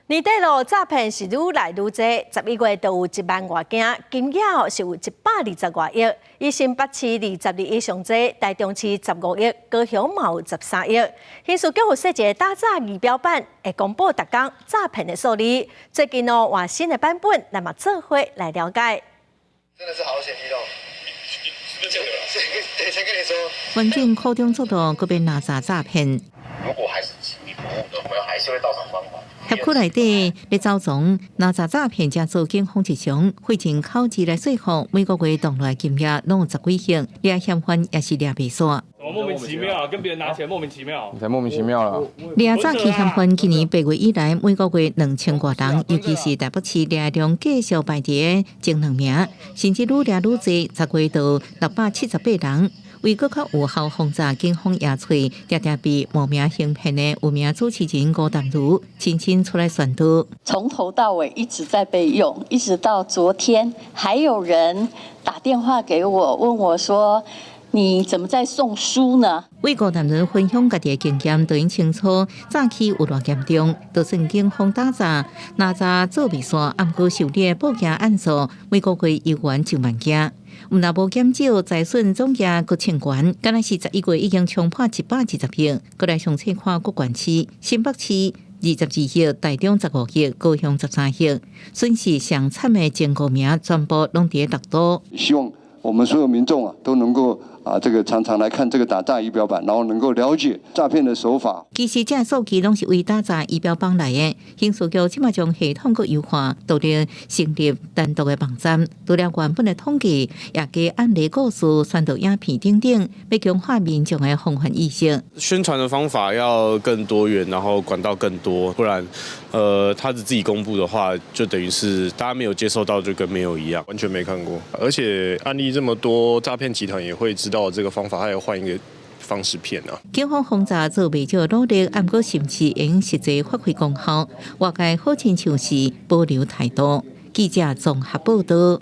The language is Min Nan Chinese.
年底囉，詐騙是愈來愈濟，11月就有1萬外件，金額是有120外億。以新北市22億上濟，台中市15億，高雄嘛有13億。刑事局有設一個打詐儀表板，會公布逐工詐騙的數字。最近哦，換新的版本，咱嘛做伙來了解。真的是好險遇到，對，先跟你說。環境苦中作樂，閣變拿詐詐騙。如果還是執迷不悟的，我們還是會到場關懷。轄區內底咧走傱，拿詐詐騙者遭警方一常，費盡口舌來說服，每個月動來金額攏有十幾億，掠嫌犯也是掠袂煞。莫名其妙啊，跟別人拿錢莫名其妙，才莫名其妙啦。掠詐欺嫌犯今年8月以來，每個月2000外人，尤其是台北市掠量繼續排佇前兩名，甚至愈掠愈濟，10月就678人。為閣較有效防詐，警方也揣定定被冒名行騙的有名主持人吳淡如親身出來宣導。從頭到尾一直在被用，一直到昨天，還有人打電話給我，問我說：你怎麼在送書呢？為吳淡如分享家己的經驗，就𪜶清楚詐欺有偌嚴重，就算警方打詐，拿詐做袂煞，毋過受理的報警案數每個月猶原1萬件。毋但無減少，財損總額閣衝懸，敢若是11月已經衝破120億。閣來詳細看各縣市，新北市22億，台中15億，高雄13億，損失上慘的前五名全部攏佇六都。希望我們所有民眾啊都能夠啊，這個常常來看這個打詐儀表板，然後能夠了解詐騙的手法。其實這數據攏是為打詐儀表板來的。刑事局這馬將系統閣優化，獨立成立單獨的網站，除了原本的統計，也加案例故事、宣導影片等等，欲強化民眾的防範意識。宣傳的方法要更多元，然後管道更多，不然，他是自己公布的話，就等於是大家沒有接受到，就跟沒有一樣。完全沒看過，而且案例這麼多，詐騙集團也會知道這個方法，還要換一個方式騙啊。警方防詐做袂少努力，毋過是毋是會用實際發揮功效？外界好親像是保留態度。記者綜合報道。